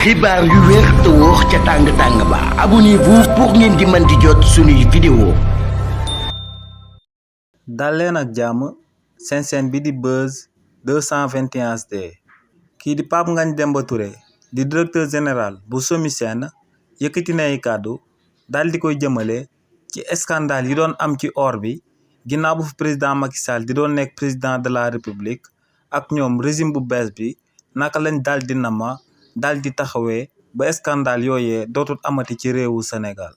xibaar yu wér te wóor ca tàng ba abonnez-vous pour ngeen di mën di jot suñuy vidéo. dal leen ak jàmm seen chaîne bi di Buzz 221HD kii di Pape Ngagne Demba Touré di directeur général bu SOMISEN yëkkati na ay kàddu daal di koy jëmale ci scandale yi doon am ci or bi ginnaaw bu fi président Macky Sall di doon nekk président de la République ak ñoom régime bu bees bi naka lañ daal di nama daal di taxawee ba scandale yooyee dootul amati ci réewu Sénégal.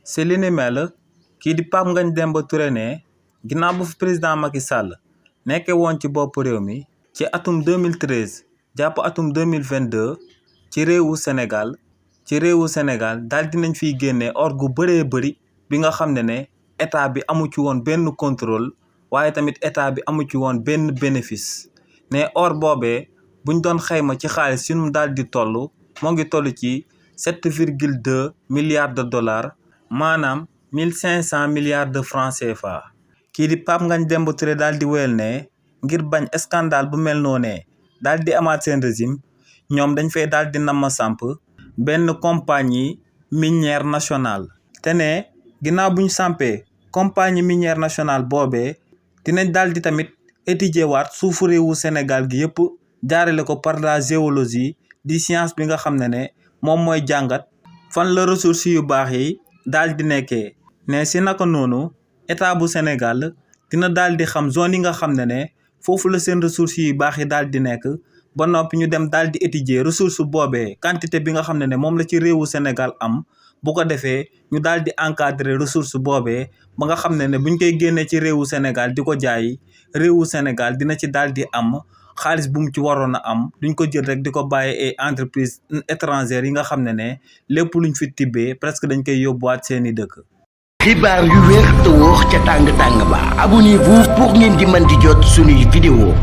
si li ni mel kii di Pape Ngagne Demba Touré ne ginnaaw bu fi président Macky Sall nekkee woon ci bopp réew mi ci atum 2013 jàpp atum 2022 ci réewu Sénégal daal dinañ fiy génnee or gu bëree bëri bi nga xam ne état bi amu ci woon benn contrôle waaye tamit état bi amu ci woon benn bénéfice ne or boobee buñ doon xayma ci xaalis yu mu daal di toll moo ngi toll ci 7,2 milliards de dollars maanaam 1500 milliards de francs CFA. kii di Pape Ngagne Demba Touré daal di wéyal ne ngir bañ scandale bu mel noonee daal di amaat seen régime ñoom dañ fay daal di nama samp benn compagnie minière nationale. te ne ginnaaw bu ñu sampee compagnie minière nationale boobee dinañ daal di tamit étudier waat suufu réewu Sénégal gi yëpp jaarale ko par la géologie di science bi nga xam ne moom mooy jàngat fan la ressources yu baax yi daal di nekkee. ne si naka noonu état bu Sénégal dina daal di xam zone yi nga xam ne foofu la seen ressources yu baax yi daal di nekk ba noppi ñu dem daal di étudier ressource boobee quantité bi nga xam ne moom la ci réewu Sénégal am bu ko defee ñu daal di encadrer ressource boobee ba nga xam ne buñ koy génnee ci réewu Sénégal di ko jaay réewu Sénégal dina ci daal di am xaalis bu mu ci waroon a am duñ ko jël rek di ko bàyyi ay entreprise étrangères yi nga xam ne lépp luñ fi tibbee presque dañ koy yóbbuwaat seeni dëkk. xibaar yu wér te wóor ca tàng ba abonnez-vous pour ngeen di mën di jot suñuy vidéo.